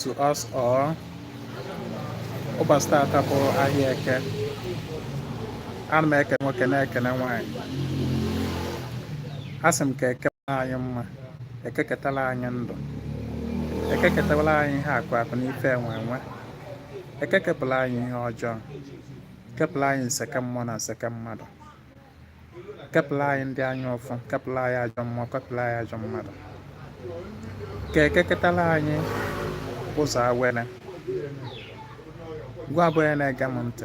To us all. Ụbọchị taata bụ ahịa Eke. Ana m ekene nwoke, na-ekene nwaanyị. Asị m ka Eke mara anyị mma, Eke ketara anyị ndụ, Eke ketara anyị ihe akụ akụ na ife enwe enwe, Eke kepụrụ anyị ihe ọjọọ, kepụrụ anyị nseke mmụọ na nseke mmadụ, kepụrụ anyị ndị anya ụfụ, kepụrụ anyị ajọ mmụọ, kepụrụ anyị ajọ mmadụ. Ka Eke ketara anyị ụzọ awere. Gwa bụ onye na-ege m ntị,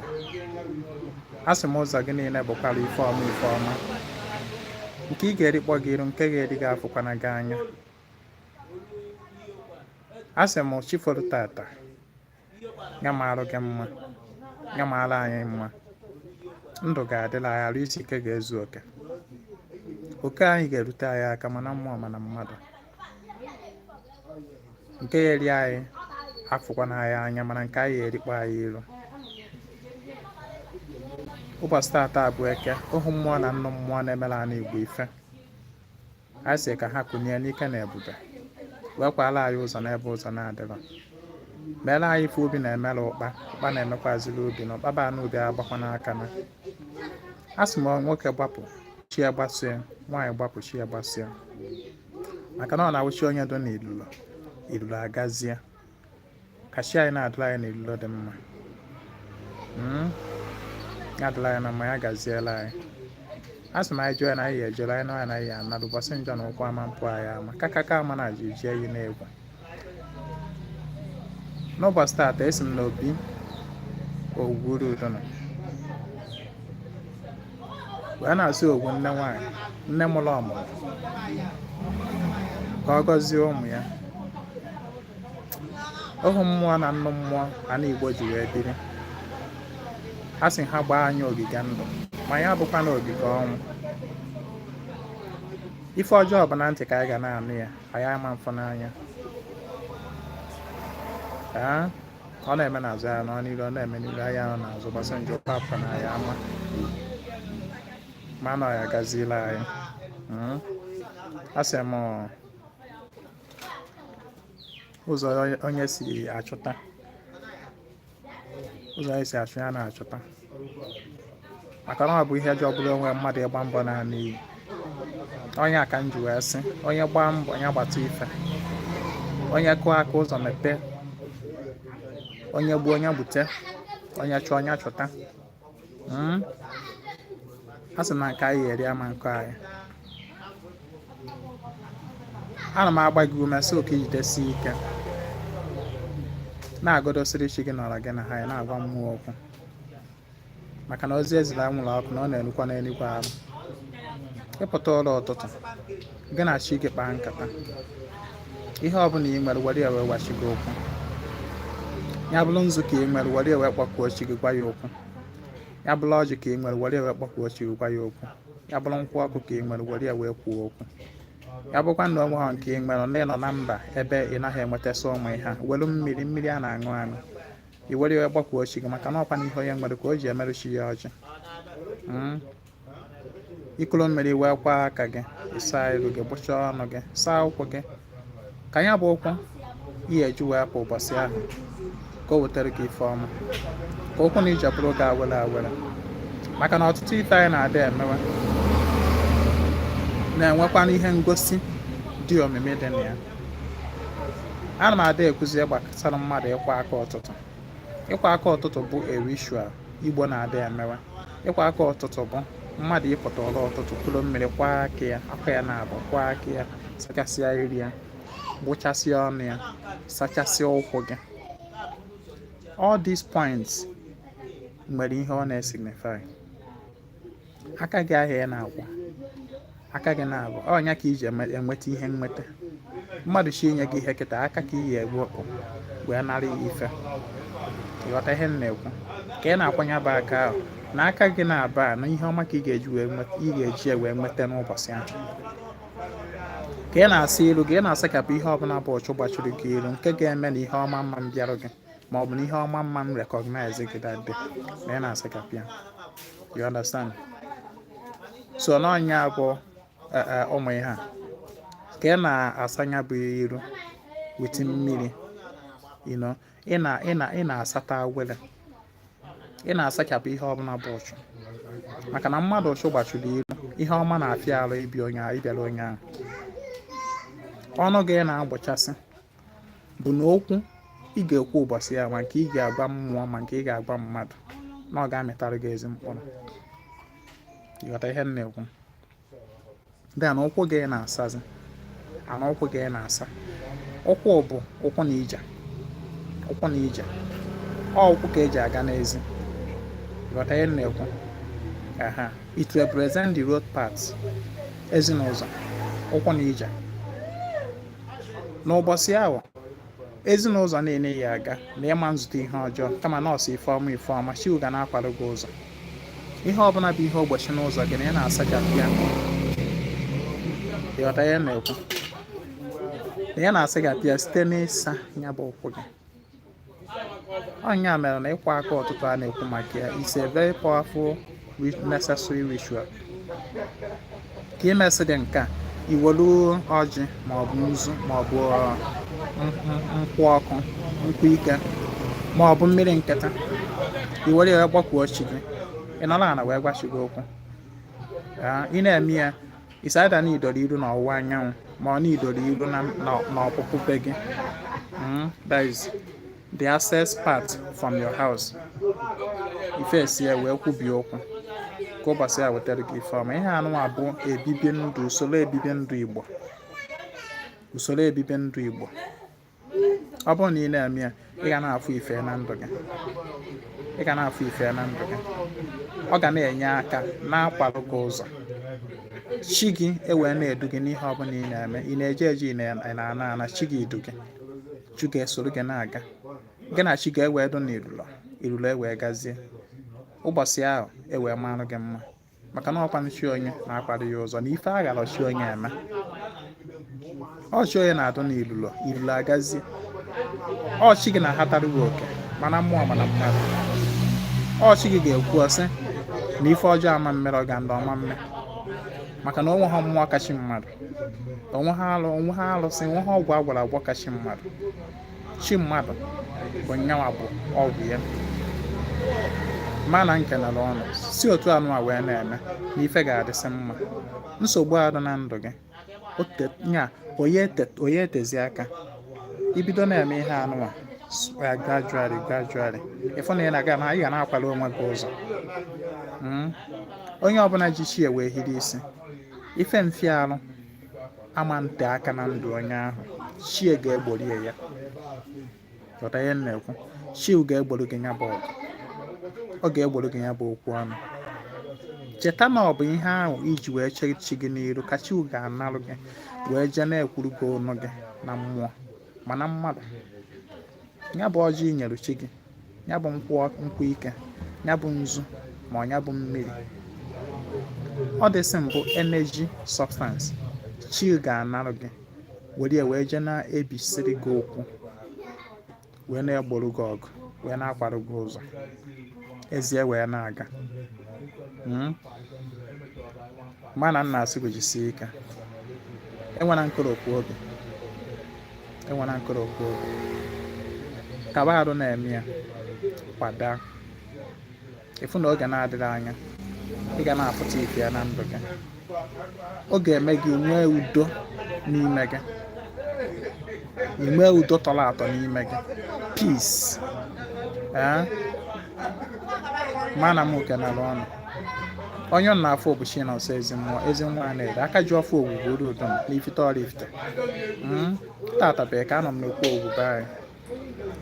asị m ụzọ gị niile bụkwara ife ọma, ife ọma nke ị ga-erikpọ gị iru, nke ga-eri gị afụkwana gị anya. Asị m chi foro tata ya marụ gị mma, ya mara anyị mma. Ndụ ga-adịla anyị, arụ isi ike ga-ezu oke, oke anyị ga-erute anyị aka, mana mmụọ mana mmadụ. Nke ya eri anyị afụkwana anyị anya, mana nke anyị erikpọ anyị iru. Ụbọchị taata bụ Eke. Ohu mmụọ na nnụ mmụọ na-emere anyị Igbo ife, anyị sị ka ha kụnye n'ike na ebube wee kwala anyị ụzọ n'ebe ụzọ na-adịrọ, meere anyị ife ubi na-emere ụkpa, ụkpa na-emekwaziri ubi na ụkpa baa n'ubi agbakwa n'aka. Na a sị m nwoke gbapụ, chi ya gbasie; nwaanyị gbapụ, chi ya gbasie, maka na ọ na-awụchi onye dị n'ilulo ilulo agazie. Ka chi anyị na-adụla anyị n'ilulo dị mma, Ya adụla anyị na mma, ya gaziela anyị. A sị m anyị jụọ ya na anyị ejere anyị na ya anaghị anara ụbọchị njọ na ụkwụ ama mpụ anyị ama kakaka ama na ji ji eyi na-egwu. N'ụbọchị taata, esi m n'obi Ogwuru Udo nọ wee na-asị ogwu nne nwaanyị, nne mụrụ ọmụmụ, ka ọ gọzie ụmụ ya. Ohu mmụọ na nnụ mmụọ ana Igbo ji wee biri, a sị ha gbaa anyị ogige ndụ, ma ya bụkwa na ogige ọnwụ. Ife ọjọọ bụ na ntị ka anyị ga na-anụ ya, anyị ama mfụ n'anya. Ee, ọ na-eme n'azụ ya nọ n'ilu, ọ na-eme n'ilu anya nọ n'azụ gbasa njọ papụ na ya ama ma na ọ ya gazila anyị. A sị m ụzọ onye si achụta, ụzọ onye si achụ ya na-achụta, maka na ọ bụ ihe jọgburu onwe mmadụ ịgba mbọ naanị iyi. Onye a ka m ji wee sị onye gbaa mbọ ya gbata ife, onye kụọ aka ụzọ mepee, onye gbuo onye gbute, onye chụọ onye chụta. A sị na nke anyị eri ama nke anyị. Ana m agba gị ume sị oke jidesi ike na-agọdosiri chi gị nọrọ gị na ha ya na-agwa mmụọ okwu, maka na ozi ezila anwụrụ ọkụ na ọ na-erukwa n'eluigwe arụ. Ịpụta ụlọ ụtụtụ, gị na chi gị kpaa nkata. Ihe ọbụla ị nwere, were ya wee gwa chi gị okwu. Ya bụrụ nzu ka ị nwere, were ya wee kpọkuo chi gị, gwa ya okwu. Ya bụrụ ọjị ka ị nwere, were ya wee kpọkuo chi gị, gwa ya okwu. Ya bụrụ nkwụ ọkụ ka ị nwere, were ya wee kwuo okwu. Ya bụkwa na onwe ha nke ị nwere na ị nọ na mba ebe ị naghị enwetasị ụmụ ihe a, were mmiri, mmiri a na-aṅụ aṅụ, i were ya gbakwuo chi gị, maka na ọkwa na ihe onye nwere ka o ji emerụ chi ya ọjị. Ikuru mmiri wee kwa aka gị, ịsa iru gị, gbụchaa ọnụ gị, saa ụkwụ gị, ka ya bụ ụkwụ ihe eji wee pụ ụbọchị ahụ ka o wetara gị ife ọma, ka ụkwụ na ije bụrụ gị awere awere, maka na ọtụtụ ife anyị na-adị emewe na-enwekwa ihe ngosi dị omimi dị na ya. Ana m ada ekuzi gbasara mmadụ ịkwa aka ụtụtụ. Ịkwa aka ụtụtụ bụ a ritual Igbo na-adị emewe. Ịkwa aka ụtụtụ bụ mmadụ ịpụta ụra ụtụtụ, kuru mmiri kwa aka ya, aka ya na-abụ kwa aka ya, sachasịa iri ya, gbụchasịa ọnụ ya, sachasịa ụkwụ gị. All these points nwere ihe ọ na-esignify. Aka gị ahụ ị na-akwọ, aka gị na-abụ ọnya ka iji enweta ihe nweta. Mmadụ chi inye gị ihe kịta, aka ka iyi ewepụ wee nara ya ife. Ịghọta ihe m na-ekwu? Ka ị na-akwanye bụ aka ahụ na aka gị na-aba na ihe ọma ka ị ga-eji wee nweta, ị ga-eji ya wee nweta n'ụbọchị ahụ. Ka ị na-asa iru gị, ị na-asachapụ ihe ọbụla bụ ọchụ gbachiri gị iru, nke ga-eme na ihe ọma mma m bịarụ gị, ma ọ bụ na ihe ọma mma m recognize gị that day na ị na-asachapụ ya. You understand? So n'ọnya bụ ụmụ ihe a ka ị na-asanya bụ iru. With mmiri, ị na-asata awele, ị na-asachapụ ihe ọbụla bụ ụchụ, maka na mmadụ ụchụ gbachiri ilu, ihe ọma na-afịa arụ ịbịa onye ahụ, ịbịara onye ahụ. Ọnụ gị na-agbụchasị bụ na okwu ị ga-ekwu ụbọchị ya, ma nke ị ga-agwa mmụọ, ma nke ị ga-agwa mmadụ, na ọ ga-amịtara gị ezi mkpụrụ. Ịghọta ihe m na-ekwu? Then ụkwụ gị na-asazi ana, ụkwụ gị na-asa. Ụkwụ bụ ụkwụ na ije, ụkwụ na ije, ọ ụkwụ ka eji aga n'ezi. Ịghọta ihe m na-ekwu? Aha, it represent the road path, ezinụzọ, ụkwụ na ije. N'ụbọchị ahụ, ezinụzọ niile ya aga na ịma nzute ihe ọjọọ, kama nọọsụ ife ọma, ife ọma chi ga na-akwado gị ụzọ. Ihe ọbụla bụ ihe ogbochi n'ụzọ gị na ị na-asachapụ ya. Ịghọta ihe m na-ekwu? Na ya na-asachapụ ya site n'ịsa ya bụ ụkwụ gị. Ọnya mere na ịkwa aka ụtụtụ a na-ekwu maka ya is a very powerful, necessary ritual. Ka ị mesị dị nke a, iwelu ọjị maọbụ nzu maọbụ nkwụ ọkụ, nkwụ ike, maọbụ mmiri nkịta, iwere ya gbakwuo chi gị. Ị nọrọ ala wee gwa chi gị okwu. Ị na-eme ya isaida na idoro iru n'ọwụwa anyanwụ, ma ọ na idoro iru n'ọpụpụ be gị, that is the access path from your house. Ife esi ya wee kwubie okwu ka ụbọchị ya wetara gị ife ọma. Ihe anụnwa bụ ebibi ndụ, usoro ebibi ndụ Igbo, usoro ebibi ndụ Igbo. Ọ bụrụ na ị na-eme ya, ị ga na-afụ ife na ndụ gị, ị ga na-afụ ife na ndụ gị. Ọ ga na-enye aka na-akwado gị ụzọ, chi gị ewee na-edu gị n'ihe ọbụla ị na-eme. Ị na-eje eje, ị na-ana ana, chi gị edu gị, chi ga-esoro gị na-aga. Gị na chi ga-ewe dụ n'irulo irulo, ewee gazie. Ụbọchị ahụ ewee marụ gị mma, maka na ọkwanụ chi onye na-akwado ya ụzọ na ife aghara chi onye eme. Ọchị onye na-adụ n'ilulo ilulo agazie. Ọchị gị na-ahatara gị oke, mana mmụọ, mana mmadụ. Ọchị gị ga-ekwu ọsị na ife ọjọọ ama mmere, ọ ga ndị ọma mme, maka na onwe ha mmụọ kachi mmadụ, onwe ha alụ, onwe ha alụsị, onwe ha ọgwụ agwara agwọ kachi mmadụ. Chi mmadụ bụ nyanwa bụ ọgwụ ya. Mana nkenere ọnụ si otu anụ a wee na-eme na ife ga-adịsị mma. Nsogbu adụ na ndụ gị nya onye etezi aka ibido na-eme ihe anụwa ya gradually, gradually, ịfụ na ị na-aga na ị ga na-akwado onwe gị ụzọ. Onye ọbụla ji chi wee hiri isi, ife mfiarụ ama nte aka na ndụ onye ahụ, chie ga-egbori ya. Ghọta ihe m na-ekwu? Chi ga-egboro gị ya bụ ọgụ, ọ ga-egboro gị ya bụ okwu ọnụ. Cheta na ọ bụ ihe ahụ iji wee chee chi gị n'iru ka chi ga-analụ gị wee jee na-ekwuru gị ọnụ gị na mmụọ, mana mmadụ. Ya bụ ọjị i nyere chi gị, ya bụ nkwụ, nkwụ ike, ya bụ nzu, ma ọ ya bụ mmiri, ọ dịsị mbụ energy substance chi ga-analụ gị were ya wee jee na-ebisiri gị okwu, wee na-egboro gị ọgụ, wee na-akwado gị ụzọ ezie, wee na-aga. Mana nna asị gị jisie ike, enwela nkoropụ obi, enwela nkoropụ obi. Kaba arụ na-eme ya, kwada ịfụ na oge na-adịghị anya ị ga na-afụta ife ya na ndụ gị. Ọ ga-eme gị nwee udo n'ime gị, ị nwee udo tọrọ atọ n'ime gị, peace. Ee, mana m kenara ọnụ onye ọ na-afụ bụ Chinonso ezi mmụọ, ezi nwa na-ere aka ji ọfụ ogwugwu uru udo m n'ifite ọrụ ifite. Tata bụ ka anọ m n'okwu ogwube anyị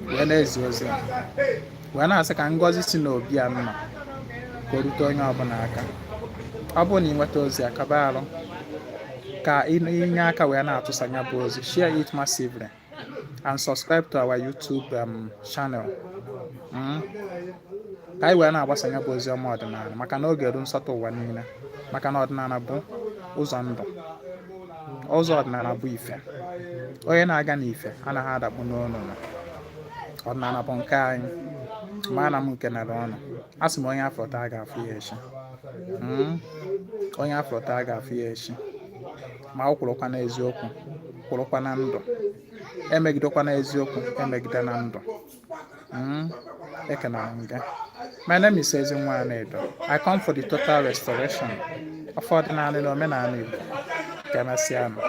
wee na-ezi ozi a, wee na-asị ka ngọzi si n'obi a nọ ka o rute onye ọbụla aka. Ọ bụrụ na ị nweta ozi a, kaba arụ ka inye aka wee na-atụsa ya bụ ozi. Share it massively and subscribe to our YouTube channel, Ka anyị wee na-agbasa ya bụ ozi ọma ọdịnala, maka na oge eru nsọtụ ụwa niile, maka na ọdịnala bụ ụzọ ndụ, ụzọ ọdịnala bụ ife. Onye na-aga n'ife anaghị adakpu n'ọnụnụ. Ọdịnala bụ nke anyị. Ma na m kenere ọnụ, a sị m onye afọ taa ga-afụ ya echi. Onye afọ taa ga-afụ ya echi. Ma ọ kwụrụkwa n'eziokwu, kwụrụkwa na ndụ. Emegidekwana eziokwu emegide na ndụ. Ekenara m gị. My name is Ezinwa Anaedo. I come for the total restoration of ọdịnala na omenala Igbo. Ka emesịa nụ.